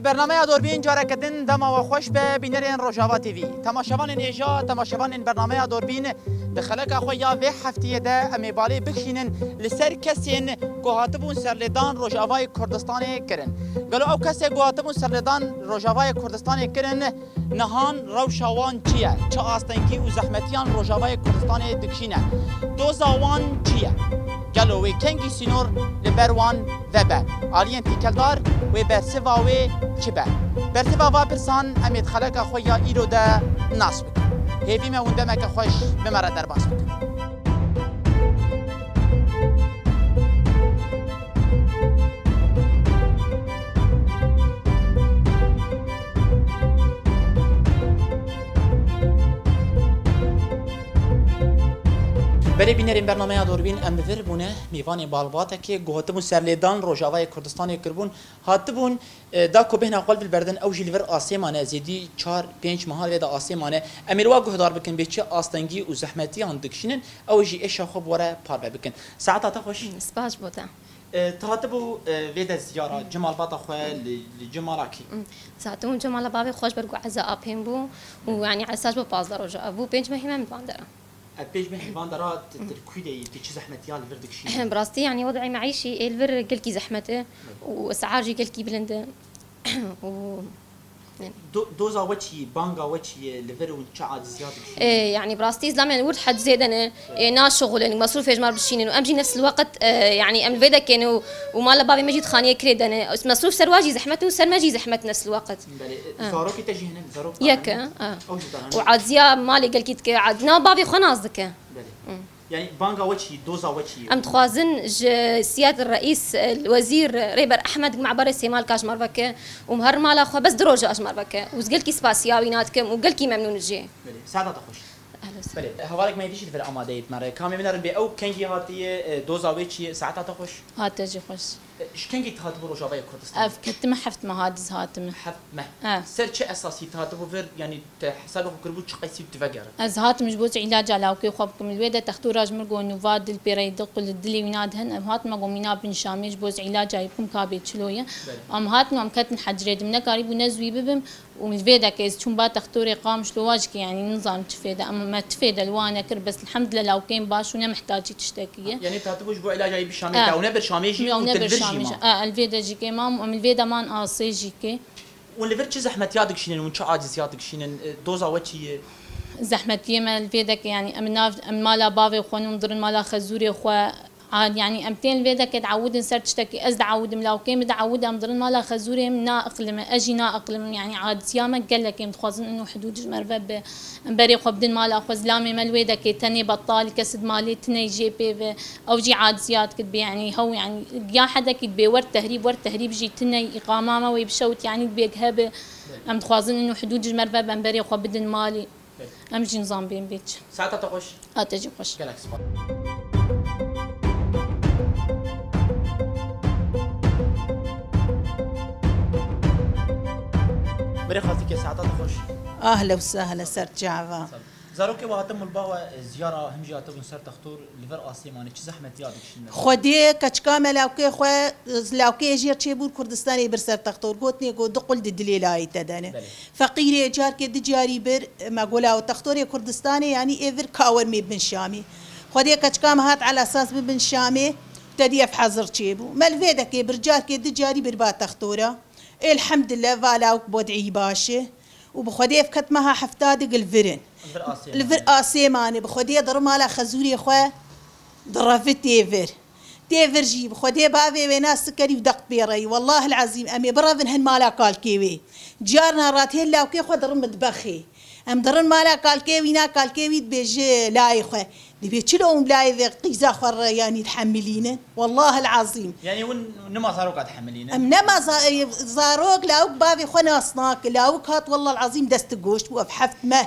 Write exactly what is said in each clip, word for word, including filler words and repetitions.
Bernameya Dorbîn careke din dema we xweş be, bînerên Rojava T V. Temaşevanên hêja, temaşevanên bernameya Dorbîn, di xeleka xwe ya vê heftiyê de em ê balê bikişînin li ser kesên ku hatibûn serlêdan Rojavayê Kurdistanê kirin. Gelo ew kesê ku hatibûn serlêdan Rojavayê Kurdistanê kirin, nihan rewşa wan çi ye? Çi astengî û zehmetiyan Rojavayê Kurdistanê dikişîne? Doza wan çi ye? Gelo wê kengî sînor li ber wan vebe? Aliyên têkeldar wê bersiva wê çi be? Bersiva van pirsan em ê di xeleka xwe ya îro de nas bikin. Hêvî me hûn demeke xweş bi me re derbas bikin. Belê bînerên bernameya Dorbîn, em li vir bûne, mêvanê malbatekê ku hatibûn serlêdan Rojavayê Kurdistanê kiribûn, hatibûn, e, da ku bêhna xwe li vir berdin, ew jî li vir asê mane, zêdî çar pênc meha li vê de asê mane. Em ê li wa guhdar bikin bê çi astengî û zehmetiyan dikişînin, ew jî êşa xwe bi we re parve bikin. Saeta te xweş. Spas bo te. E, tu hatibû, e, vê de ziyara cem malbata xwe li, li cem mala kî? Zaten cem mala bavê xwe ji ber ku eza apên bû û, yanî, eza ji bo pazdeh roja ev bû, pênc mehî me min van dera. Ev pênc mehî van dera tu, tu li kû de yî, tu çi zehmetiya li vir dikişînî? Bi rastî, yanî, wed'ê meîşî ê li vir gelkî zehmet e û esar jî gelkî bilind e. Û Do-, doza we çi ye, banga we çi ye, li vir hûn çi aciziyat dikişînin? Ê, yanî bi rastî zilamên wir hed zêde ne, ê, naşixulin, mesrûfê ji me re bişînin û em jî nefs li weqt, e, yanî em li vê dekên û, û mala bavê me jî di xaniyê kirê de ne. Mesrûf ser wa jî zehmet û ser me jî zehmet nefs li weqt. Belê, e, zarokê te jî hene, zarok Yek, e, ha. Ew jî te hene. Û aciziya malê gelkî dike, a-, na bavê xwe nas dike. Belê. Hı. Yanî banga we çi, doza we çi ye? Em dixwazin ji Siyad Reîs, e, Wezîr Rêber Ehmed Me'berê Sêmal ka ji me re veke û her mala xwe bes du roja ji me re veke. Û gelkî spasiya wî na dikim û gelkî memnûn jê. Belê, saeta te xweş. Ehlen. Belê, hevalek me yê dî jî li vir amade ye di me re. Kamê min re be ew kengî hatiye, e, doza wê çi ye, saeta te xweş. Hate jî xweş. E, ji kengî tu hatibû Rojavayê Kurdistanê? Ev ketime heft meha diz hatime. Heft meh. He. Ser çi esasî tu hatibû vir, yanî Te hesabê xwe kiribû çi qeysî tu vegerin? Ez hatim ji bo îlaca lawkê xwe bikim. Li wê de textora ji min got, nûva dil pêreyê diq li dilê wîna dihin. Em hatin me got mîna bin Şamê ji bo îlaca yê bikim ka bê çilo ye. Belê. Em hatin û em ketin hecrê, dim nekarîbû ne zûyî bibim û li vê de ke ez çûm ba textorê Qamişlo wa jî ke, yanî nizanim çi fêde, em me ti fêde li wan nekir, bes elhemdulillah lawkên baş û ne mihtacî tiştekî ye. Yanî tu hatibû ji bo îlaca yê bi Şamê, e, te ew ne bir Şamê jî û tu li vir jî ma. E, li vê de jî ke mam, em li vê de man asê jî ke. Hûn li vir çi zehmetiya dikişînin, hûn çi aciziyat dikişînin? E, doza we çi ye? Zehmetiyê me li vê deke, yanî em nav, em mala bavê xwe nûn dirin mala xezûrê xwe. A, yanî em tên li vê deke diewidin ser tiştekî, ez diewîdim, lawkê min diewid, em dirin mala xezûrê min na iqlim e, ez jî na iqlim im, yanî aciziya me gelek em dixwazin û hidûd ji me re vebe. Em berê xwe bidin mala xwe, zilamê me li wê deke tenê betal, kes di malê tune jê pê ve. Ew jî aciziyat kir bê, yanî hew, yanî ya hedekî dibê wer tehrîb, wer tehrîb jî tune îqama me wê bişewit, yanî dibê hebe. Em dixwazin û hidûd ji me re vebe, em berê xwe bidin malê. Em jî nizan bên bê çi. Saeta te xweş. A te jî xweş. Gelek spas. Berê xaltîke, saeta te xweş. Ahla û sahla, ser çava. Zarokê we hatin mil ba we, e, ziyara, him jî hatibûn ser textor, li vir asê mane, çi zehmetiya dikişînin? Xwedê keçika me lawkê xwe, lawkê jêr çêbûr Kurdistanê bir ser textor, gotinê ku du qul di dilê layê te de ne. Belê. Feqîrê carkê du carî bir, me gola û textorê Kurdistanê, yanî ê vir ka wer mê bin Şamê. Xwedê keçika me hat elasas bibin Şamê, te dî ev hezir çêbû. Me li vê dekê bir carkê du carî bir ba textora. Elhemdulillah, va lawik bod'î baş e. Û bi Xwedê ev ket meha hefta digil vir in. Li vir asê mane. Li vir asê mane. Bi Xwedê dirim mala xezûrê xwe direvitê vir. Tê vir jî bi Xwedê bavê wê na sikerî û deq pê re yî. Wellahil ezîm em ê birevin hin mala kalkê wê. Carna rat hê lawkê xwe dirin mitbexê. Em dirin mala kalkê wî, na kalkê wî dibêje layê xwe. Dibê çilo hûn layê vê qîza xwe re yanî dihemilînin? Wellahil ezîm. Yanî hûn nema zaroka dihemilînin? Em nema za-, e, zarok, lawik bavê xwe nas nake. Lawik hat, wellahil ezîm dest goşt bû, ev heft meh.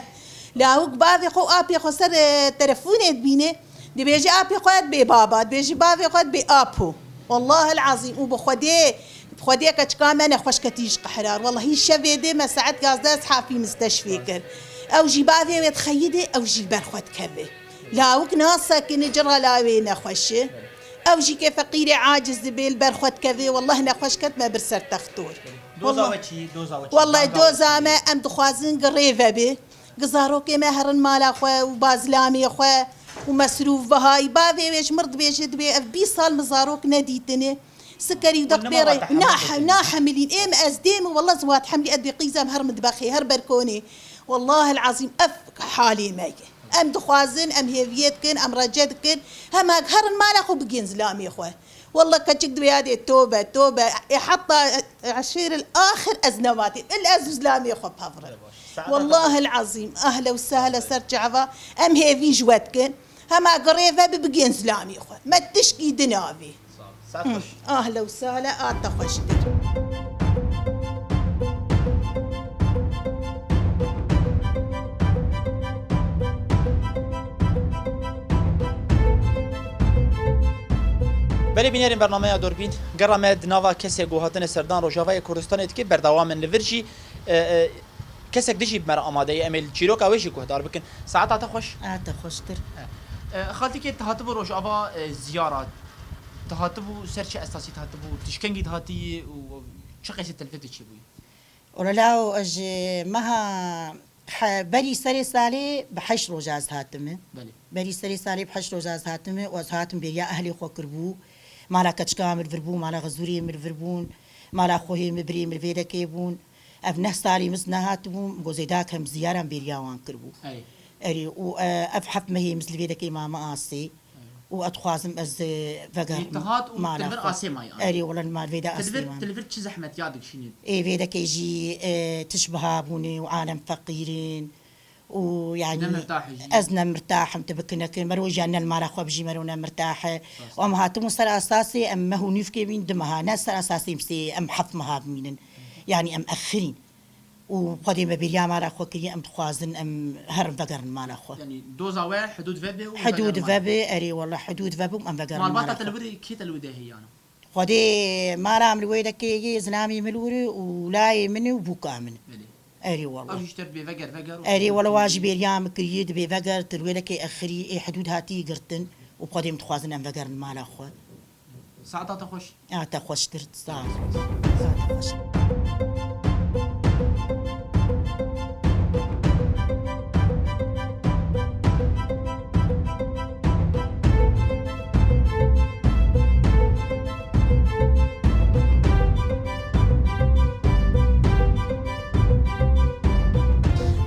Lawik bavê xwe û apê xwe ser, e, telefonê dibîne. Dibêje apê xwe dibê baba, dibêje bavê xwe dibê apo. Wellahil ezîm û bi Xwedê, bi Xwedê keçika me nexweş ketî ji qehrar. Wellahî şevê dê me saet yazdeh ez hafî misteşfê kir. Ew jî bavê wê dixeyidê, ew jî ber xwe dikeve. Lawik nasekine cira lawê nexweş e. Ew jî ke feqîrê aciz dibê li ber xwe dikeve, welleh nexweş ket me bir ser textor. Doza we çi? Doza we çi? Wellahî doza me, em dixwazin gi rê ve bi. Gi zarokê me herin mala xwe û ba zilamê xwe û mesrûf bihayî. Bavê wê ji mir dibêje, dibê ev bîst sal min zarok nedîtine. Sikerî û deq pê re nahemilîn. Êm ez dêm û wellah ziwat hemlî ez dê qîzem her midbexê, her berkonê. Wellahil azîm ev halê me ye. Em dixwazin, em hêviyê dikin, em rece dikin. Hema herin mala xwe bigên zilamê xwe. Wallah keçik dibê yadê tobe, tobe. E, heta eşêr el axir ez nematê. Il ez zilamê xwe pevrim. Wallahil azîm. Ahle û sehle ser çava. Em hêvî ji we dikin. Hema girê ve bi bigên zilamê xwe. Me tişkî din avê. Ahle û sehle a te xweştir. Belê bînerên bernameya Durbîn, gera me di nava kesê ku hatine serdan Rojavayê Kurdistanê dike, berdewam in li vir jî, e, e, kesek dijî bi me re amade ye, em ê li çîroka wê jî guhdar bikin. Saeta te xweş. A te xweştir. E, e, xaltikê, tu hatibû Rojava, e, ziyara. Tu hatibû ser çi esasî tu hatibû? Tu ji kengî dihatiyî û çi qesî telfê tu çêbûyî? Wela lawo ez ji meha he-, berî serê salê bi heşt roja ez hatime. Belê. Berî serê salê bi heşt roja ez hatime û ez hatim bêriya ehlê xwe kiribû. Mala keçika min vir bû, mala xizûrê min vir bûn, mala xwehê min, birê min vê dekê bûn. Ev neh salî min nehatibû, min got zêdak hem ziyaran bêriya wan kiribû. Erê. Erê, û, e, ev heft mehê min li vê dekê mame asê. Û ez dixwazim ez, e, vegerim. Ê, tu hat û mala tu li vir xwe asê mayî, anî? Erê, wela li mal vê de asê man. Tu li vir çi zehmetiya dikişînî? Ê, vê dekê jî, e, tişt biha bûne û alem feqîr in. Û yanî ne mirtah e jî. Ez ne mirtah im, tu bikin nekin. Mero jî ne li mala xwe bijî, mero ne mirtah e. Rast. Û em hatibûn ser esasê em meh û nîvkê bîn du meha. Ne ser esasê em sê, em heft meha bimînin. Yanî em exirîn. Û xwedê me bêriya mala xwe kiriye, em dixwazin em herin vegerin mala xwe. Yanî doza we hidûd vebe û vegerin mala xwe. Hidûd vebe, erê wela hidûd vebe û em vegerin mala xwe. Malbata te li wir kê te li wir de heyana? Xwedê mala min li wê dekê yê, zilamê min li wir û layê min û bûka min. Belê. Erê wela. Ew jî ji te dibê veger, veger û... Erê wela, wa jî bêriya min kiriye, dibê veger, tu li wê dekê exirî, ê hidûd hatî girtin û xwedê em dixwazin em vegerin mala xwe. Saeta te xweş. A te xweştir, sağ ol. Saeta xweş.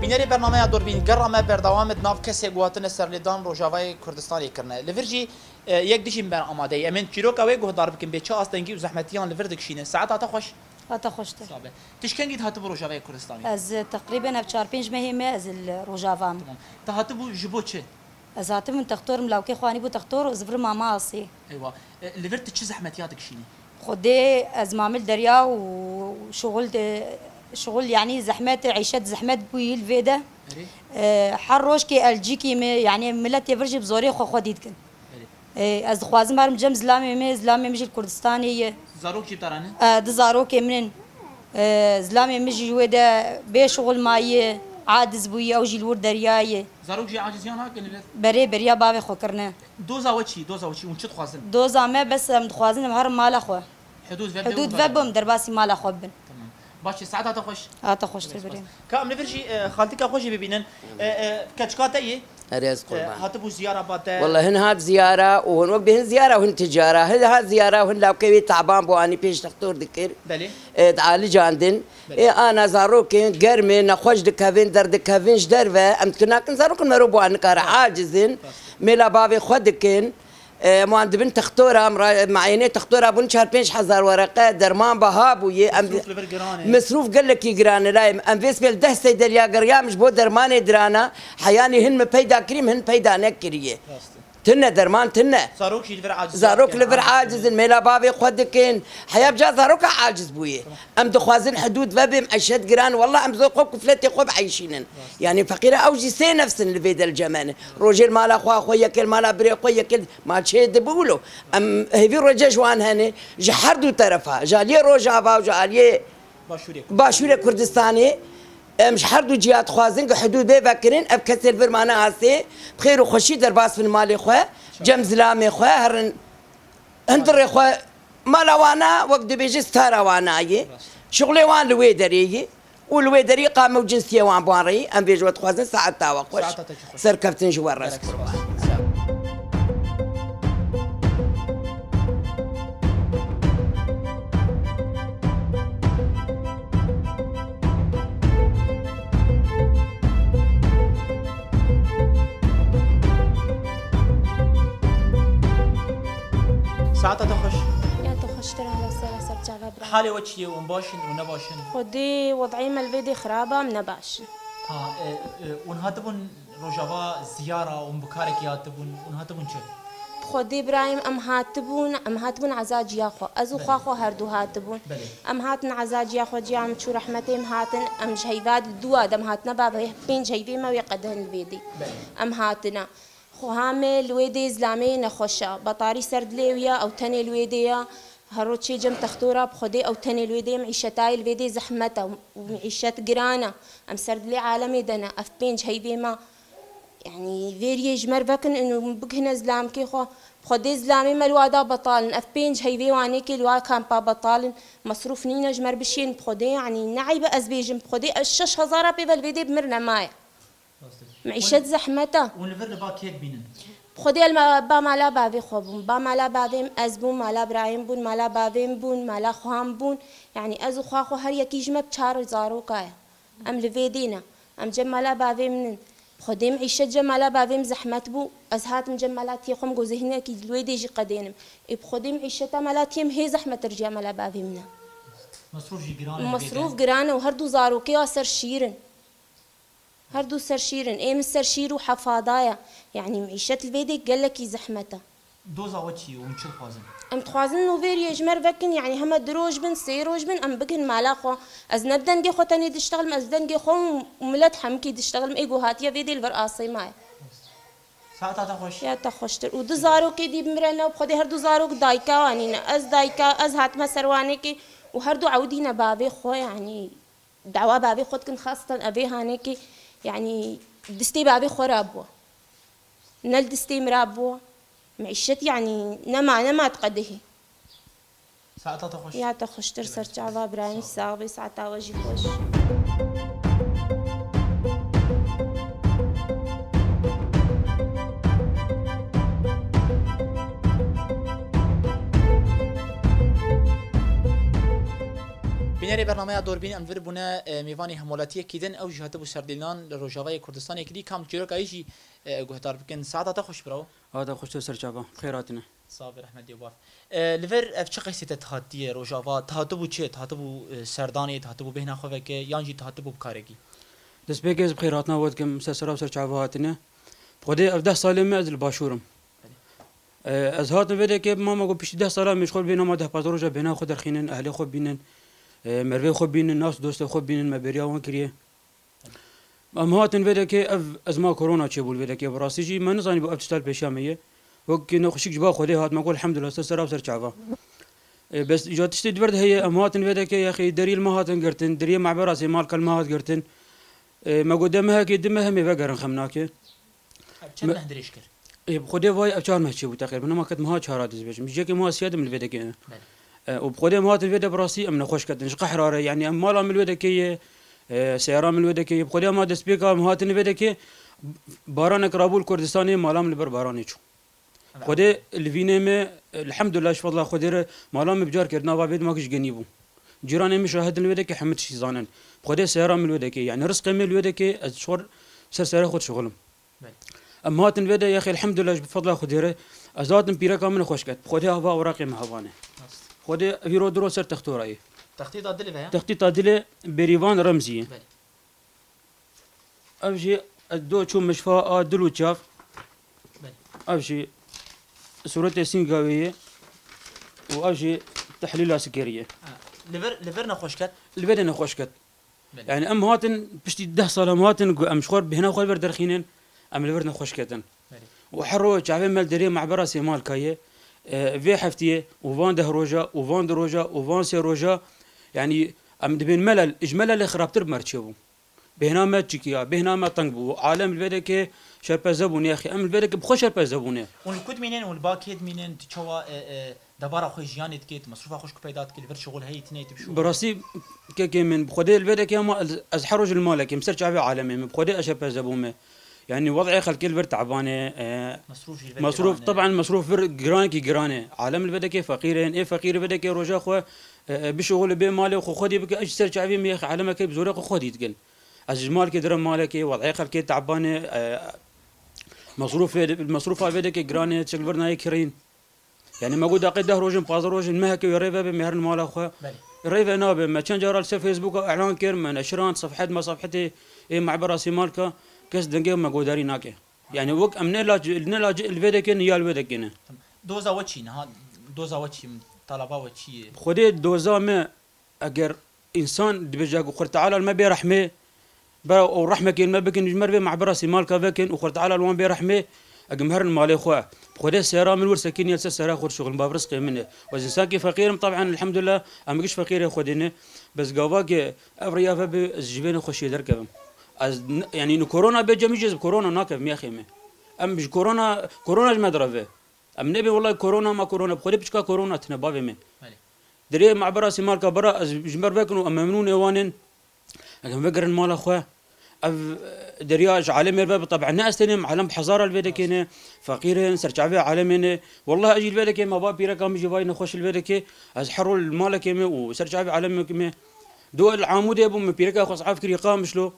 Bînerê bernameya Durbîn, gera me berdewam e di nav kesê ku hatine serlêdan Rojavayê Kurdistanê kirine. Li vir jî, e, yek dijî me amade ye. Em ên çîroka wê guhdar bikin, bê çi astengî û zehmetiyan li vir dikişîne. Saeta te xweş. A te xweştir. Sabe. Tu ji kengî hatibû Rojavayê Kurdistanê? Ez, e, teqrîben ev çar pênc mehê me ez li Rojava me. Tamam. Tu hatibû ji bo çi? Ez hatibûm textor, min lawkê xwe anîbû textor û ez vir mame asê. Eywa. E, li vir tu çi zehmetiya dikişînî? Xwedê ez mamil derya û şuxul de, şuxul yanî zehmet, eyşet zehmet bûyî li vê de. Erê. E, her rojkê elcîkî me, yanî miletê vir jî bi zorê xwe xwedî dikin. Erê. E, ez dixwazim herim cem zilamê me, zilamê min jî li Kurdistanê ye. Zarok jî bi te re ne? E, du zarokê min in. E, zilamê min jî ji wê de bê şuxul maye, aciz bûye, ew jî li wir derya ye. Zarok jî aciziyan hakin li vir? Berê beriya bavê xwe kirine. Doza we çi? Doza we çi? Hûn çi dixwazin? Doza me bes em dixwazin em herin mala xwe. Hidûd vebe û... Hidûd vebe em derbasî mala xwe bibin. Tamam. Baş e, saeta te xweş. A te xweştir birê. Ka em li vir jî, e, xaltika xwe jî bibînin. E, e, keçika te yê? Erê ez qurban. E, hatibû ziyara ba te? Wela hin hat ziyara û hin wek bê hin ziyara û hin ticara. Hin hat ziyara û hin lawkê wê taban bû, anî pêş textor dikir. Belê. E, dialicandin. Belê. Ê ana zarokên germ ê, nexweş dikevin, derdikevin ji derve, em dikin nakin, zarokên me ro bi wan nikare, aciz in, mêla bavê xwe dikin. E, em wan dibin textora, em ra-, meyenê textora bûn çar pênc hezar wereqe, derman beha bûye, em... Mesrûf li vir giran e. Mesrûf gelekî giran e, layê min. Em vê sibê li deh seydeliya geriya min ji bo dermanê dirana, heyanî hin min peyda kirî, min hin peyda nekiriye. Rast e. Tune, derman tune. Zarok jî li vir aciz in. Zarok li vir aciz in, mêla bavê xwe dikin. Heya bi ca zaroka aciz bûye. Tamam. Em dixwazin hidûd vebê, em eşet giran, wela em zor xwe kufletê xwe bieyşînin. Rast. Yanî feqîra ew jî sê nefs in li vê de li cem me ne. Rojê li mala xwe, xwe yekê li mala birê xwe, yekê li ma çê dibû wilo. Em hêvî rece ji wan hene, ji her du terefa, ji aliyê Rojava û ji aliyê Başûrê Kurdistanê. Başûrê Kurdistanê, em ji her du ciya dixwazin ku hidûd bê vekirin, ev kesê li vir mane asê, bi xêr û xweşî derbas bin malê xwe, cem zilamê xwe, herin hundirê xwe, mala wana, wek dibêje stara wana ye. Rast. Şixulê wan li wê derê ye û li wê derê qame û cinsiyê wan bi wan re ye. Em vê ji we dixwazin, saeta we xweş. Saeta te jî xweş. Serkeftin ji we re. Gerek qurban. Sağ ol. Saeta te xweş. Ya te xweştir, Allah ser, ser çava bira. Halê we çi ye? Hûn baş in û ne baş in? Xwedê wed'ê me li vê dê xirab e, em ne baş in. Ha, e, e, hûn hatibûn Rojava ziyara, hûn bi karekî hatibûn, hûn hatibûn çi? Xwedê birayê min, em hatibûn, em hatibûn eza ciya xwe. Ez û Belê. Xwa xwe herdu hatibûn. Belê. Em hatin eza ciya xwe, ciya min çû rehmetê, em hatin, em ji heyva di dû a dem hatine, bavê pênc heyvê me wê qedihin li vê dê. Belê. Em hatine. Xweha me li wê dê zilamê nexweş e. Betarî ser dilê wî ye, ew tenê li wê dê ye. Her roj çê cem textora, bi Xwedê ew tenê li wê dê ye, mîşetayê li vê dê zehmet e û mîşet giran e. Em ser dilê alemê de ne. Ev pênc heyvê me, yanî vêriyê ji me re vekin û bigihine zilamkê xwe. Bi Xwedê zilamê me li wa da betal in. Ev pênc heyvê wanê kê li wa kampa betal in. Mesrûf nîne ji me re bişiyên bi Xwedê, yanî ne eyb e ez bêjim bi Xwedê. Ez şeş hezara pê ve li vê dê bi mir nemaye. Rastî. Mîşet zehmet e. Hûn li vir li ba kê dibînin? Xwedê li me, ba mala bavê xwe bûm. Ba mala bavê min ez bûm, mala birayê min bûn, mala bavê min bûn, mala xwe min bûn. Yanî ez û xwa xwe her yekî ji me bi çar zaroka ye. Em li vê dê ne. Em cem mala bavê min in. Xwedê mîşet cem mala bavê min zehmet bû. Ez hatim cem mala tiyê xwe, min got zehînekî li wê dê jî qedênim. Ê bi Xwedê mîşeta mala tiyê min hê zehmetir ji ya mala bavê min e. Mesrûf jî giran e li vê de. Mesrûf giran e û her du zarokê ya ser şîr in. Her du ser şîr in. Ê min ser şîr û hefada ye. Yanî mîşet li vê dê gelekî zehmet e. Doza we çi ye û hûn çi dixwazin? Em dixwazin nûveriyê ji me re vekin, yanî heme du roj bin, sê roj bin, em bigihin mala xwe. Ez ne bi dengê xwe tenê diştexilim, ez bi dengê xwe û milet hemikî diştexilim. Ê ku hatiye vê dê li vir asê maye. Saeta te xweş. Ya te xweştir. Û du zarokê dî bimire ne, bi Xwedê her du zarok dayika wanî ne. Ez dayika, ez hatime ser wanekê û her du ewdî ne bavê xwe, yanî. Dawa bavê xwe dikin, xaseten evê hanekê, yanî distê bavê xwe rabû. Ne li distê min rabû. Mîşet, yanî nema, nema diqedihê. Saeta te xweş. Ya te xweştir, ser çava birayî, sax bî, saeta we jî xweş. Bînerê bernameya Dorbîn, em vir bûne, e, mêvanê hemwelatiyekî din, ew jî hatibû serdêlan li Rojavayê Kurdistanê kirî, kam çîroka wî jî, e, guhdar bikin. Saeta te xweş, birawo. Saeta xweş, te ser çava. Bi xêr hatine. Sax be, rehmet dê û bav. E, li vir ev çi qeysê te hatiye Rojava? Te hatibû çi? Te hatibû, e, serdanê, te hatibû bêhna xwe veke, yan jî te hatibû bi karekî? Destpêkê ez bi xêr hatina we dikim, ser sera û ser çava hatine. Bi Xwedê ev deh salê me ez li başûr im. E, ez hatim vê dekê, mama ku piştî deh sala me ji xwe bêhna, ma deh pazdeh roja bêhna xwe derxînin, ehlê xwe bînin, e, mervê xwe bînin, nas dostê xwe bînin, me bêriya wan kiriye. Em hatin vê dekê, ev ezma korona çêbû li vê dekê, bi rastî jî me nizanîbû ev tişta li pêşiya me ye. Wek nexweşik ji ba Xwedê hat, me got elhamdulillah, ser sera û ser çava. E, bes îca tiştê di vir de heye, em hatin vê dekê, yexî derî li me hatin girtin, deriyê mebera sê malka li me hat girtin. E, me got de mehekê, di meh em ê vegerin, xem nake. Ev çend meh dirêj kir? Ê, bi Xwedê vay ev çar meh çêbû teqrîben. Nema ket meha çara dizbêjim. Ji yekê meha siyê de em li vê dekê ne. Belê. E, û bi Xwedê em hatin vê de bi rastî em nexweş ketin. Ji qehra re, yanî em mala min li wê dekê ye, e, seyara min li wê dekê ye. Bi Xwedê em destpêka em hatin vê dekê, baranek rabû li Kurdistanê, mala min li ber baranê çû. Xwedê li vînê me, elhamdulillah, ji fedla Xwedê re mala me bi car kir, nava vê dima ji genî bû. Cîranê min şahid in li wê dekê, hemî tiştî zanin. Xwedê seyara min li wê dekê, yanî rizqê me li wê dekê, ez ji xwe ser seyara xwe dişixulim. Belê. Em hatin vê de, yexê elhamdulillah, ji fedla Xwedê re, ez hatim pîreka min xweş ket. Xwedê hava ewraqê me hevan e. Rast. Xwedê vîro diro ser textora ye. Textîta dilê ve ya? Textîta dilê Bêrîvan Remzî ye. Belê. Ev jî ez do çû mişfa a dil û çav. Belê. Ev jî sûretê sînga wê ye û ev jî tehlîla sikerî ye. Ha, li vir, li vir nexweş ket? Li vê de nexweş ket. Belê. Yani em hatin, piştî deh sal em hatin ku em ji xwe bêhna xwe li vir derxînin, em li vir nexweş ketin. Belê. Û her roj çavê me li derê mehbera Sêmalka ye, e, vê heftiyê û van deh roja û van du roja û van sê roja, yani em dibên me le, ji me le lê xirabtir bi me re çêbû. Bêhna me çikiya, bêhna me teng bû. Alem li vê dekê şerpeze bûne, yaxî em li vê dekê bi xwe şerpeze bûne. Hûn li ku dimînin, hûn li ba kê dimînin, tu çawa, e, e, debara xwe jiyanê dikê, tu mesrûfa xwe ji ku peyda dikî, li vir şixul heyî, tineyî tu bişuxul? Bi rastî kekê min, bi Xwedê li vê dekê hema ez, ez her roj li malekê, min ser çavê alemê, min bi Xwedê ez şerpeze bûme. Yanî wed'ê xelkê li vir te'bane, e, mesrûf jî li vir mesrûf, giran e. Teben mesrûf vir giranekî giran e. Alem li vê dekê feqîr in, ê feqîr li vê dekê roja xwe, e, e, bişuxul bê malê xwe xwedî bike, ez ji ser çavê min yê alemekê bi zorê xwe xwedî dikin. Ez ji malkê dire malekê, wed'ê xelkê te'bane, e, mesrûfê, mesrûfa vê dekê giran e, çek li vir nayê kirîn. Yanî me got daqê deh rojin, pazdeh rojin, mehekê wê rê vebe, me herin mala xwe. Belê. Rê ve nabe, me çend cara li ser Facebooka elan kir, me neşirand, sefhet me sefhetê ê Mehbera Sêmalka, kes dengê me godarî nake. Yanî wek em ne lac-, ne lacê li vê dekê ne ya li wê dekê ne. Tamam. Doza we çi niha? Doza we çi? Talaba we çi ye? Xwedê doza me, eger însan dibêje ku Xwedê Teala li me bê rehmê, bera ew rehmekê li me bikin, ji me re vê Mehbera Sêmalka vekin û Xwedê Teala li wan bê rehmê, eger em herin malê xwe. Bi Xwedê sera min wir sekiniye li ser sera xwe dişuxulin, ba bi rizqê min e. Ez însankî feqîr im, teben elhamdulillah, em giş feqîrê Xwedê ne. Bes gava ke ev riya vebe, ez ji vê nexweşiyê derkevim. Ez n-, yanî ni korona bê cem min jî ez bi korona nakevim, yaxê me. Em ji korona, korona ji me direve. Em nebê wellahî korona ma korona, bi Xwedê piçka korona tine bavê me. Belê. Dirê Mehbera Sêmalka bera, ez ji me re vekin û em memnûnê wan in. Eger em vegerin mala xwe, ev, e, derya ji alemê re ve bi teben ne ez tenê im, alem bi hezara li vê dekê ne, feqîr in, ser çavê alemê ne. Wellahî ez jî li vê dekê me va pîreka min jî vayî nexweş li vê dekê. Ez her roj li malekê me û ser çavê alemekê me. Do li Amûdê bûm, min pîreka xwe is'af kiriye Qamişlo.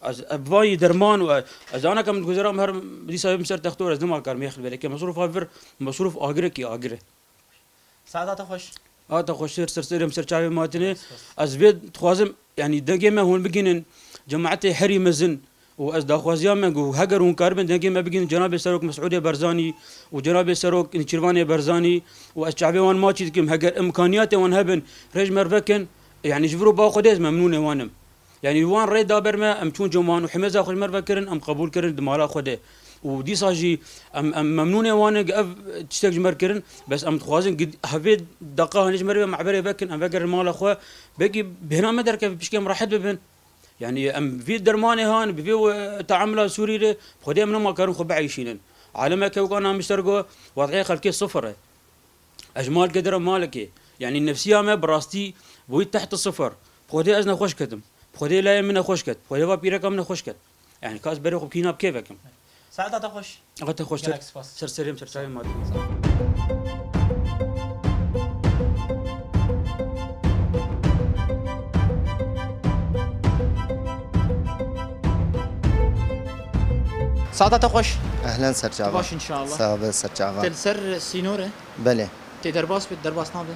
Ez, ez bi vayî derman û ez, ez ana ke min diguzeram her dîsa bim ser textor, ez nema karim yê xilbereke. Mesrûfa vir, mesrûf agirekî agir e. Saeta te xweş. A te xweştir, ser serê min, ser çavê me hatine. Spas. Ez vê dixwazim, yanî dengê me hûn bigihînin cemaetê herî mezin û ez daxwaziya me ku heger hûn karibin dengê me bigihînin cenabê Serok Mesûdê Barzanî û cenabê Serok Nêçîrvanê Barzanî û ez çavê wan maçî dikim, heger îmkaniyatê wan hebin, rê ji me re vekin, yanî ji vir û ba Xwedê ez memnûnê wan im. Yanî wan rê da ber me, em çûn cem wan û himêza xwe ji me re vekirin, em qebûl kirin di mala xwe de. Û dîsa jî em, em memnûnê wan in, ev tiştek ji me re kirin, bes em dixwazin gid-, hevê deqa hanê ji me re vê mehberê vekin, em vegerin mala xwe, belkî bêhna me derkeve, pişkê em rehet bibin. Yanî em vê dermanê han, bi vê we-, teamula Sûrî re, bi Xwedê em nema karin xwe bieyşînin. Alemeke weka Namişter got, wed'ê xelkê sifir e. Ez ji malkê dire malekê. Yanî nefsiya me bi rastî bûyî teht sifir. Bi Xwedê ez nexweş ketim. Bi Xwedê layê min nexweş ket. Bi Xwedê va pîreka min nexweş ket. Yanî ka ez berê xwe bi kîna bi kê vekim? Saeta te xweş. A te xweştir. Gelek spas. Ser serê min, ser çavê min. Saeta te xweş. Ehlen, ser çava. Tu baş inşallah. Sax be, ser çava. Te li ser sînor e? Belê. Tê derbas bit, derbas nabe?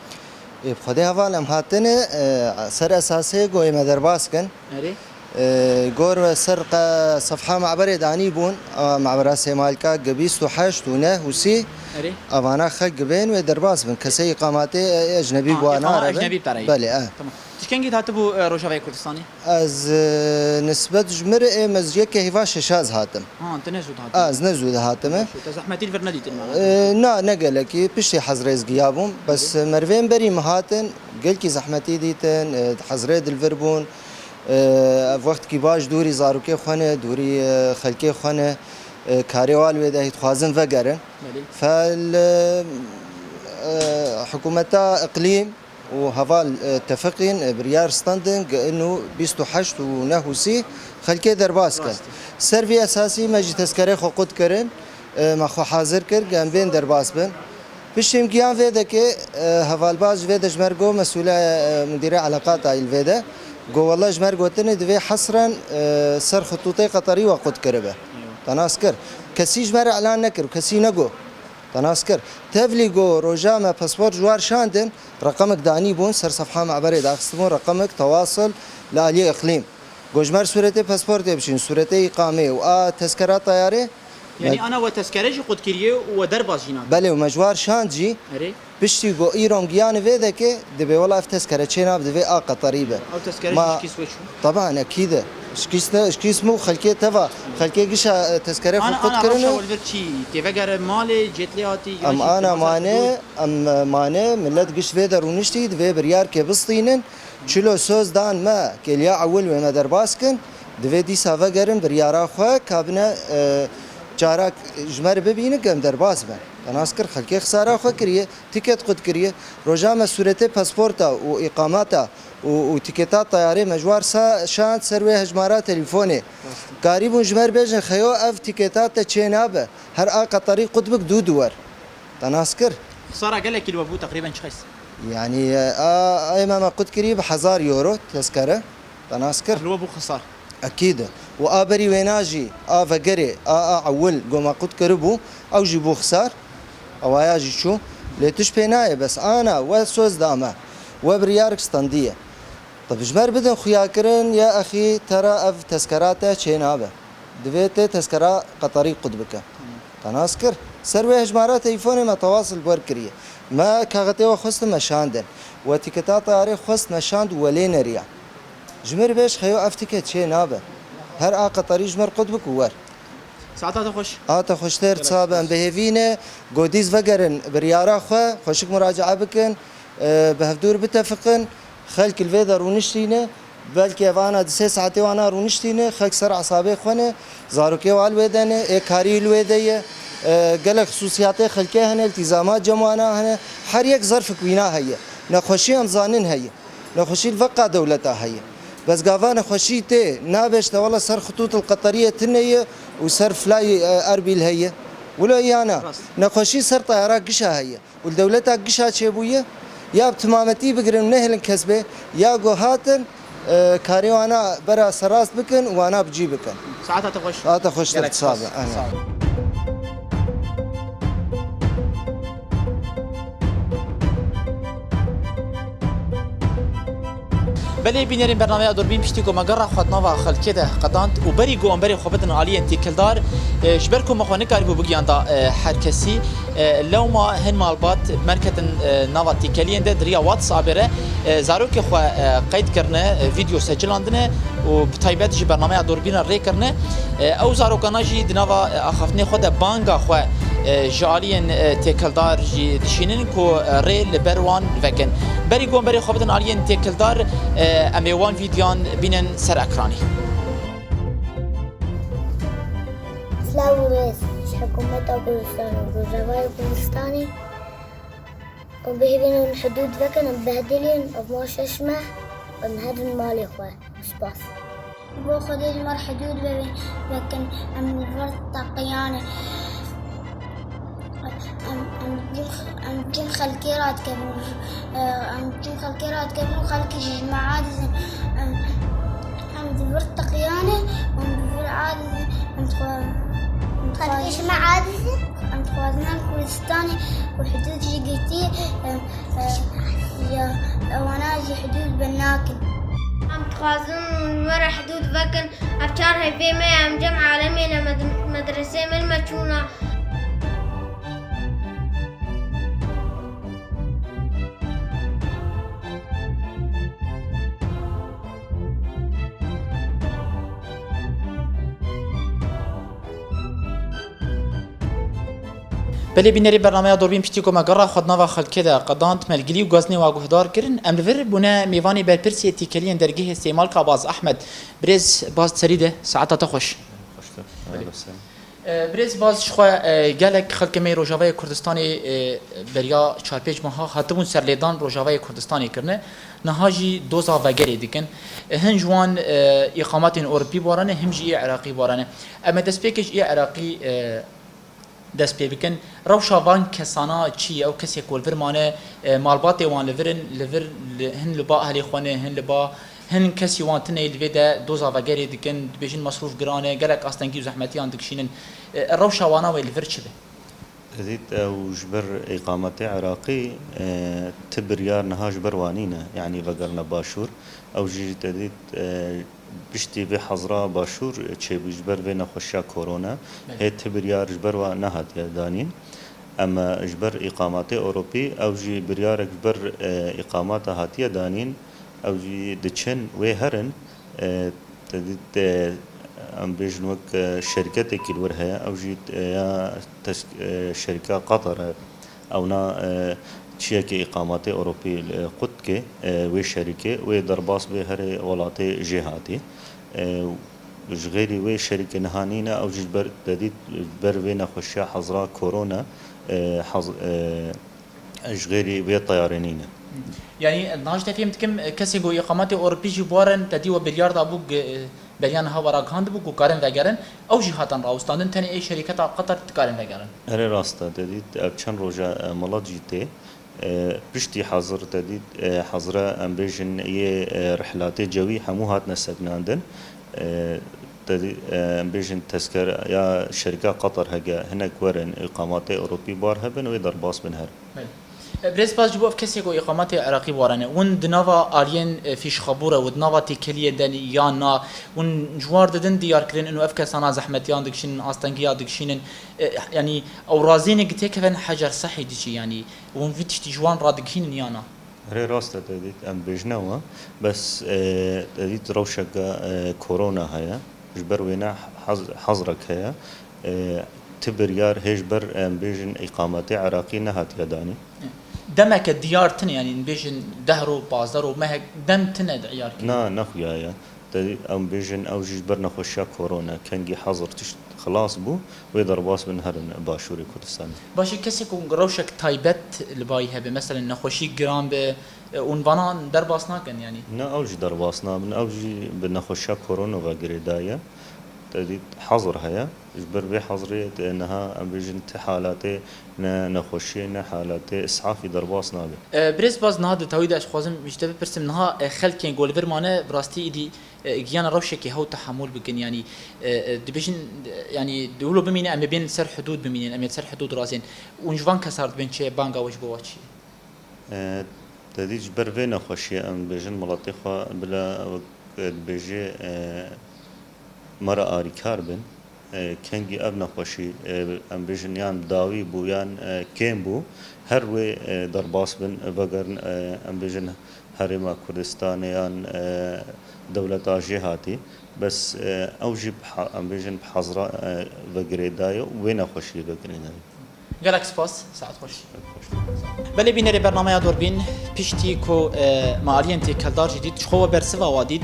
Ê, bi Xwedê heval em hatine, e, ser esasê ku ê me derbas kin. Erê. E, gor ve ser qe-, sefha me'berê danî bûn, a, me'bera Sêmalka gi bîst û heşt û neh û sî. Erê. Evana xelk gibên wê derbas bin. Kesê îqamatê, e, ecnebî. Ha, bi wana îqama re bin. Ecnebî bi te re ye. Belê, e. Tamam. Tu çi kengî hatibû, e, Rojavayê Kurdistanê? Ez, e, nisbet ji mir ê me ji yekê hêva şeşaz hatim. Ha, tu ne zû dihatî? A, ez ne zû dihatime. Te zehmetî li vir nedîtin, mana? E, na, ne gelekî. Piştî hezrê ez giya bûm. Bes, e, merivên berî min hatin, gelkî zehmetî dîtin, e, hezrê di li vir bûn. E, ev wextkî baş dûrî zarokê xwe ne, dûrî, e, xelkê xwe ne. E, karê wan li wê de hî dixwazin vegerin. Belê. Fel, e, e, hikûmeta iqlîm û heval, e, tefiqîn, e, biryar standin, gi inu bîst û heşt û neh û sî xelkê derbas kir. Rast e. Ser vî esasî me jî tezkerê xwe qut kirin, e, me xwe hazir kir, gi em bên derbas bin. Piştî em giyan vê dekê, e, hevalbaz ji vê de ji me re got, mesûlê, e, mudîrê eleqata li vê de, got, wele ji me re gotinê divê hesren, e, ser xitûtê Qeterî we qut kiribe. Eywa. Te nas kir. Kesî ji me re elan nekir, kesî negot. Te nas kir. Tevlî got, roja me pasport ji war şandin, reqemek danî bûn, ser sefha me'berê daxistibûn, reqemek tewasil li aliyê iqlîm. Got, ji me re sûretê pasportê bişîn, sûretê îqamê û a tezkera teyarê. Yanî me ana we tezkere jî qut kiriye û we derbas jî nake? Belê, û me ji war şand jî. Erê. Piştî got, îro em giyanê vê dekê, dibê wela ev tezkere çê nabe, divê a Qeterî be. Ew tezkere jî ji kîs we çû? Teban, ekîd e. Ji kîs ne, ji kîs min û xelkê teva. Xelkê gişa, e, tezkere xwe qut kirine. Ana, ana rewşa we li vir çi? Tê vegere malê, cêtlê hatî, yan jî ana mane, em, e, mane, millet giş vê de rûniştî, divê biryarkê bistînin. Çilo soz dan me, kêliya ewil wê me derbas kin. Divê dîsa vegerin biryara xwe, kabine, e, carak ji me re bibînin ku em derbas bin. Te nas kir, xelkê xisara xwe kiriye, tîket qut kiriye. Roja me sûretê pasporta û îqamata û, û tîketa teyarê me ji war sa-, şand ser wê hejmara telîfonê. Karîbûn ji me re bêjin, xeyo ev tîketa te çê nabe. Her a Qeterî qut bik dû duwer. Te nas kir? Xisara gelekî li we bû, teqrîben çi qeys? Yanî, a, a ê me me qut kirî bi hezar euro tezkere. Te nas kir? Li we bû xisar? Ekîd e. Û a berî wêna jî, a vegerê, a, a ewil, go me qut kiribû, ew jî bû xisar. Ewaya jî çû. Lê tişt pê nayê, bes ana, we soz da me. We biryarik standiye. Te bi ji me re bidin xuyakirin, ya exî, te re ev tezkera te çê nabe. Divê tê tezkera Qeterî qut bike. Te nas kir? Ser wê hejmara telîfonê me tewas li ber kiriye. Me kaxetê we xwestin me şandin. We tîketa teyarê xwest me şand û we lê neriya. Ji me re bêj xeyo ev tîket çê nabe. Her a Qeterî ji me re qut bik û wer. Saeta te xweş. A te xweştir, sabe em bi hêvî ne. Godîz vegerin biryara xwe, xweşik muracaa bikin. E, bi hevdûr bitefiqin, xelk li vê de rûniştîne, belkî ev ana di sê saetê wana rûniştîne, xelk ser esabê xwe ne, zarokê wan li wê de ne, ê karî li wê de ye, e, gelek xisûsiyatê xelkê hene, îltîzamat cem wana hene, her yek zerfik wîna heye. Nexweşî em zanin heye. Nexweşî li veqa dewleta heye. Bes gava nexweşî tê, nabêjte wela ser xitût li Qeteriyê tune ye û ser flay, e, Erbîl heye. Wilo ya na. Rast. Nexweşî ser teyara gişa heye. Û li dewleta gişa çêbûye, ya bi timametî bigirin û nehêlin kes bê, ya ku hatin, e, karê wana bera serast bikin û wana bi cî bikin. Saeta te xweş. Saeta xweştir, gelek spas. Sabe. Aynen. Sağ ol. Belê bînerên bernameya Dûrbîn, piştî ku me gera xwe di nava xelkê de qedand û berî ku em berê xwe bidin aliyên têkildar, e, ji ber ku me xwe nikaribû bigiyanda, e, her kesî, e, lewma hin malbat bi me re ketin, e, nava têkeliyên de di riya WhatsAppê re, e, zarokê xwe, e, qeyd kirine, e, vîdeo secilandine û bi taybet ji bernameya Dûrbîn re rê kirine. E, ew zarokana jî di nava, e, axaftinê xwe de banga xwe, e, ji aliyên, e, têkildar jî dişînin ku, e, rê li ber wan vekin. Berî ku em berê xwe bidin aliyên têkildar, e, em ê wan vîdyoyan bînin ser ekranê. Silav û rêz ji hikûmeta Kurdistanê û Rojavayê Kurdistanê. Em bihêvînin hidûd vekin, em behdilîn, ev ma şeş meh, em herin malê xwe. Spas. Bo Xwedê ji me re hidûd ve-, vekin, em li vir teqiyane. Em, em cem, em cem xelkê radikevin, em cem xelkê radikevin û xelkê jî ji me aciz in. Em, em di vir teqiyane, em di vir aciz in. Em dixwe-, em dixwazin, xelkê ji me aciz in. Em dixwazin em Kurdistanê û hidûd jî girtî, em, Ya, ewana jî hidûd bin nakin. Em dixwazin ji me re hidûd vekin. Ev çar hevê me ye, em cem alemê ne, med-, medresê me li me çûna. Belê bînerê bernameya Dûrbîn, piştî ku me gera xwe di nava xelkê de qedand, me li gilî û gazinê wa guhdar kirin. Em li vir bûne mêvanê berpirsê têkeliyên dergehê Sêmalka Baz Ehmed. Birêz Baz, serî de, saeta te xweş. Xweştir. Belê. Belê. E, birêz Baz, ji xwe, e, gelek xelkê me yê Rojavayê Kurdistanê, e, beriya çar pênc meha hatibûn serlêdan Rojavayê Kurdistanê kirine. Niha jî doza vegerê dikin. E, hin ji wan, e, îqametên Ewropî bi wan re ne, him jî yê Iraqî bi wan re ne. Em ê destpêkê ji yê Iraqî, e, dest pê bikin. Rewşa van kesana çi ye? Ew kesê ku li vir mane, e, malbatê wan li vir in, li vir li, hin li ba ehlê xwe ne, hin li ba, hin kesî wan tune ye, li vê de doza vegerê dikin, dibêjin mesrûf giran e, gelek astengî û zehmetiyan dikişînin. E, rewşa wana wê li vir çi be? Te dît ew ji ber îqametê Iraqî, e, ti biryar niha ji ber wan nîne, yanî vegerine başûr. Ew jî te dît, e, Piştî vê hezra başûr çêbû ji ber vê nexweşiya korona, belê, hê ti biryar ji ber wa nehatiye danîn. Em, e, ji ber îqamatê Ewropî, ew jî biryarek ji ber, e, îqamata hatiye danîn, ew jî diçin wê herin, e, te dît, e, em bêjin wek, e, şeriketekî li wir heye, ew jî, e, ya tesk-, e, şerika Qatar e. Ewna, e, çiyekê îqamatê Ewropî, e, qut dike, e, wê şerîkê, wê derbas bê herê welatê jêhatî. E, Ji xêrî wê şerîkê niha nîne, ew jî ji ber, te dît, ji ber vê nexweşiya hezra korona, e, hez-, e, ji xêrî vê teyarê nîne. Yanî, niha jî te fêm dikim, kesê ku îqametê Ewropî jî bi we re te dî we biryar dabû, ge-, beriya niha we ragihandibû ku karin vegerin, ew jî hatin rawestandin, tenê ê şerîketa Qatar dikarin vegerin. Erê rast e, te dît, ev çend roja, e, milet jî tê. E, piştî hezir te dît, e, hezra em bêjin yê, e, rihlatê cewî hemû hatine sekinandin. E, te dît, e, em bêjin tezkereya şerîka Qatar hege hinek werin îqametê Ewropî bar hebin wê derbas bin herin. Belê. E, Birêz Baz, ji bo ev kesê ku îqametê Iraqî warene, hûn di nava aliyên, e, fîşxabû re û di nava têkeliyê de ne ya na, hûn ji wan re didin diyarkirin û ev kesana zehmetiyan dikişînin, astengiya dikişînin, e, yanî ew razî ne ku têkevin Hecer Sehî diçî, yanî hûn vî tiştî ji wan radigihînin ya na? Erê rast e, te dît, em bêjine we, bes, e, te dît rewşeke, e, korona heye, ji ber wêne hez-, hezrek heye, e, ti biryar hê ji ber, em bêjin, îqametê Iraqî nehatiye danîn. Demeke diyar tine, yanî bêjin deh roj, pazdeh roj, mehek dem tine diyar kirin. Na, nexuya ye. Te em bêjin, ew jî ji ber nexweşiya korona, kengî hezir tişt xilas bû, wê derbas bin herin Başûrê Kurdistanê. Baş e, kesê ku rewşek taybet li bayî hebe, meselen nexweşî giran be, e, hûn vana derbas nakin, yanî? Ne, ew jî derbas nabin, ew jî bi nexweşiya korona ve girêdaye. Te dît hezir heye, ji ber vê hezirê te niha em bêjin ti halatê ne nexweşiyê, ne halatê îsafî derbas nabe. E, Birêz Baz, niha di tawî de ez dixwazim ji te bipirsim, niha, e, xelkên ku li vir mane, bi rastî êdî e, giyana rewşekê hew tehemûl bikin, yanî, e, e, dibêjin, e, yanî, di wilo bimîne, em ê bên li ser hidûd bimînin, em ê li ser hidûd razên. Hûn ji van kesar dibên çi ye, banga we ji bo we çi ye? E, te dî ji ber vê nexweşiyê em bêjin, miletê xwe bila, e, dibêjê, e, me re arîkar bin. E, kengî ev nexweşî, e, em bêjin yan dawî bû yan, e, kêm bû, her wê, e, derbas bin, vegerin, e, em bêjin Herêma Kurdistanê yan, e, dewleta jêhatî. Bes, e, ew jî bi ha-, em bêjin bi hazira, e, ve girêdaye û wê nexweşiyê ve girêdaye. Gelek spas, saet xweş. Belê bînerê bernameya Durbîn, piştî ku, e, me aliyên têkeldar jî dît, ji xwe we bersiva wa dît.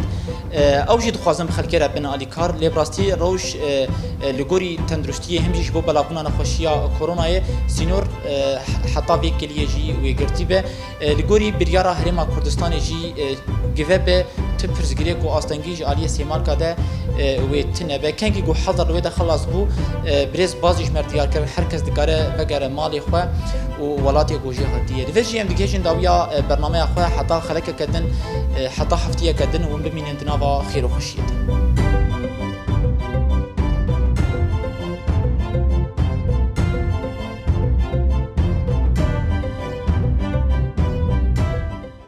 E, ew jî dixwazin bi xelkê re bin alîkar, lê bi rastî rewş, e, e, li gorî tenduristiyê him jî ji bo belavbûna nexweşiya koronayê sînor, e, heta vê kêliyê jî wê girtî be. E, li gorî biryara Herêma Kurdistanê jî, e, give be ti pirsgirêk û astengî ji aliyê Sêmalka de, e, wê tune be. Kengî ku hezir li wê de xelas bû, e, Birêz Bazî ji me re diyar kir, her kes dikare vegere malê xwe û welatê ku jê hatiye. Li vir jî em digihêjin dawiya, e, bernameya xwe heta xelekeke din, e, heta heftiyeke din hûn bimînin di nava xêr û xweşiyê de.